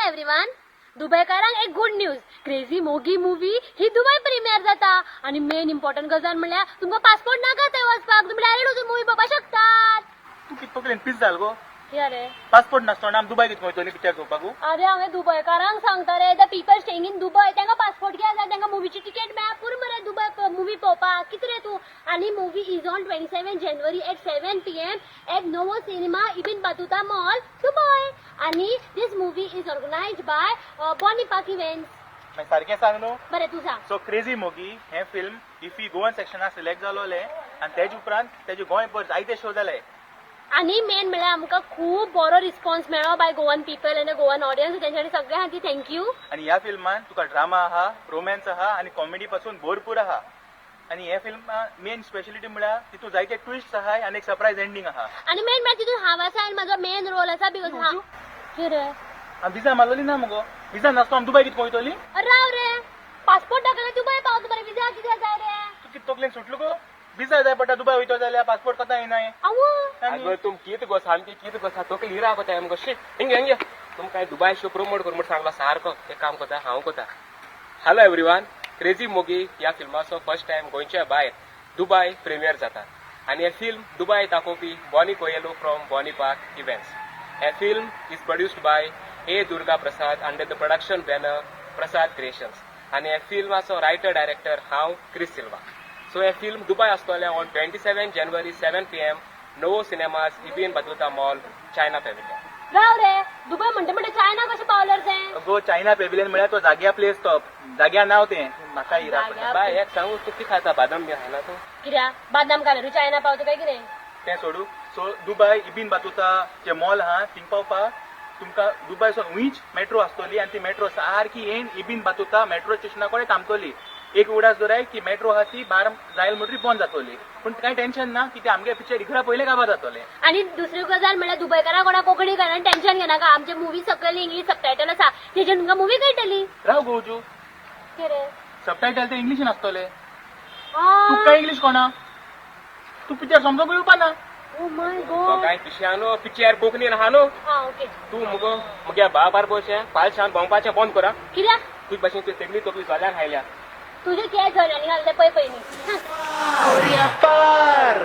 Everyone, दुबयकारांक एक good news. Crazy मोगी movie ही Dubai premiere जाता आणि मेन इम्पॉर्टंट गजाल म्हणल्यार तुमकां पासपोर्ट नाका थंय वचपाक. तुमी डायरेक्ट वचून मुवी पळोवपाक शकतात. तूं कित तकलेन पीस जाल गो? कितें रे? पासपोर्ट नासतना आमी दुबय कितें वयतली पिक्चर पळोवपाक? अरे, हांवें दुबयकारांक सांगता रे. The people staying in Dubai, तांकां पासपोर्ट कित्याक जाय? तांकां मुवीची तिकेट मेळ्ळ्यार पुरो मरे दुबय मुवी पळोवपाक. कितें रे तूं? आनी movie is on 27 January at 7 p.m. at Novo Cinema, Ibn Battuta Mall, Dubai. आनी this movie is organized by Bonnie Park Events. मागीर सारकें सांग न्हू. बरें, तूं सांग. सो क्रेझी मोगी हें फिल्म इफी गोवन सेक्शनाक सिलेक्ट जालोलें आनी तेजे उपरांत तेजे गोंयभर जायते शो जाले. आनी मेन म्हणल्यार आमकां खूब बरो रिस्पॉन्स मेळ्ळो by Goan people and Goan audience. तेंच्यांनी सगळ्यां खातीर thank you. आनी ह्या फिल्मान तुका ड्रामा आहा, रोमॅन्स आहा आनी कॉमेडी पासून भरपूर आहा. आनी हे फिल्मा मेन स्पेशलिटी म्हळ्यार तितून जायते ट्विस्ट आहा आनी एक सरप्रायज एंडींग आहा. आनी मेन म्हळ्यार तितून हांव आसा आनी म्हाजो मेन रोल आसा because हांव कितें रे? आनी विजा मारलोली ना मुगो. विजा नासतो आमी दुबय कितें वयतली? अरे राव रे, पासपोर्ट दाखयल्यार दुबय पावता मरे. विजा कित्याक जाय रे? तूं कितें तकलेन सुटलो गो? विजा जाय पडटा दुबय वयतो जाल्यार, पासपोर्ट कोता येनाय. आवो. अगं, तुम कित गो, सामकी कित गो, तकली हिरा कोता आमकां. शी, हिंगे हिंगे. तुमकां दुबय शो प्रमोट कर म्हूण सांगला सारको. एक काम करता, हांव करता. हॅलो एवरीवन, क्रेझी मोगी ह्या फिल्माचो फर्स्ट टायम गोंयच्या भायर दुबय प्रिमियर जाता आनी हे फिल्म दुबय दाखोवपी Bonny Coelho from Bonny park events. हे film is produced by A Durga Prasad under the production banner Prasad Creations आनी हे फिल्माचो रायटर डायरेक्टर हांव क्रिस सिल्वा. सो हे फिल्म दुबय आसतलें on 27 January, 7 p.m., Novo Cinemas, Ibn Battuta Mall, China Pavilion. राव रे, Dubai म्हणटा म्हणटा China कशें पावल्यार तें? अगो, चायना पेविलियन म्हळ्यार तो जाग्या प्लेस, तो जाग्या नांव तें. म्हाका हिरा जाग्या. बाय, एक सांगू, तूं कितें खाता? बादाम बी खायना तूं? कित्याक, बादाम खाल्यार चायना पावता काय कितें? तें सोडू. सो दुबय इबिन बातुता जे मॉल आहा, थिंग पावपाक तुमकां दुबय सोन उंच मेट्रो आसतली आनी ती मेट्रो सारकी येन इबिन बातुता मेट्रो स्टेशना कडेन थांबतली. एक उडास दवराय की मेट्रो आहा ती 12 जायल म्हणटरी बंद जातली, पूण कांय टेन्शन ना की ते आमगे पिक्चर इकडे पयले काबार जातले. आनी दुसरी गजाल म्हणल्यार दुबयकारां कोणा कोंकणी कळना, टेन्शन घेनाका. आमचे मुवी सकयल इंग्लीश सबटायटल आसा, तेजेर तुमकां मुवी कळटली. राव गोजू. कितें रे? सबटायटल ते इंग्लिशीन आसतले. आ. तुका इंग्लीश कोणा? तूं पिक्चर समजोंक येवपा ना. ओ my God. काय पिशे न्हू, पिक्चर कोंकणीन आहा न्हू. हा, ओके. तूं मुगो मुगे बाबार बोशें पालशान भोंवपाचें बंद करा. कित्याक? तुज भाशेन तुवें सगळी तकली जोल्यान खायल्या. तुजे केस जाले आनी घालते पळय पयलीं. Par.